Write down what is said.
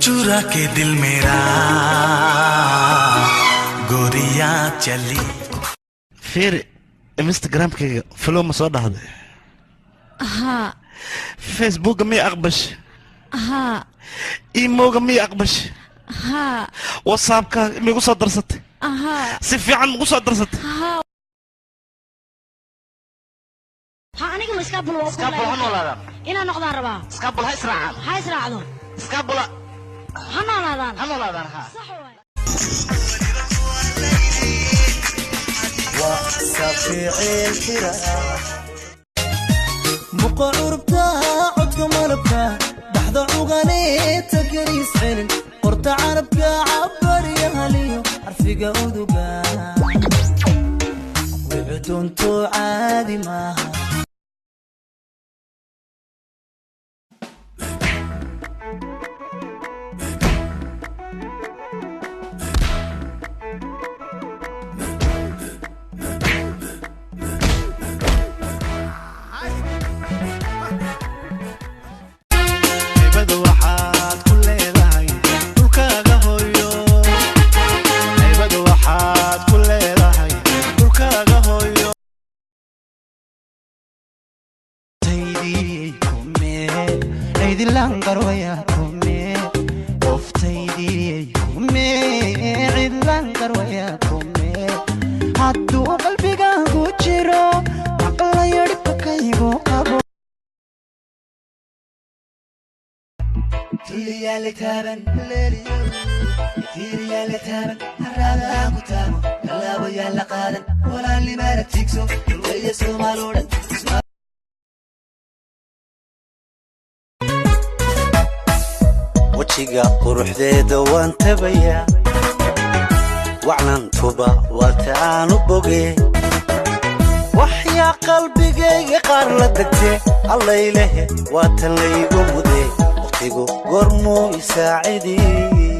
चुरा के दिल मेरा गोरिया चली. Fiiri, Instagramkayga follow ma soo dhahday? Haa. Facebooka miya aqbash? Haa. Imoga miya aqbash? Haa. WhatsAppka miigu soo darsatay? Haa. Si fiican magu soo darsatay? Haa. Ha, aniga ma iskaabul waa ku Iskaabul ha noolaadaan. Inaan noqdaan rabaa. Iskaabul ha israacaan. Ha israacdo. Iskaabula ha noolaadaan. Ha noolaadaan, ha. Sax waay. Muqa curubta codka malabka baxda cuganeeta kaniis celin qorta carabka cabaryahaliyo xarfiga uduga wicuduntu caadi maaha. Haybada waxaad ku leedahay dhulkaaga hooyo. Haybada waxaad ku leedahay dhulkaaga hooyo. Qoftaydii kume cidilaan qarwaya kume, qoftaydii kume cidlaan qarwaya kume, hadduu qalbigaagu jiro maqlayo dhibkaygu qabo. Tuliyaale taaban tiiriyaale taaban haraadaan ku taabo tallaabo yaala qaadan walaalnimaana tigso dhulkaya Soomaaloo dhan. Wejiga quruxdeeda waan tabayaa, wacnantuba waa taanu boge, waxyaa qalbigayga qaar la degte, allaylehe waa tan laygu mude, wakhtigu goormuu isaacidii.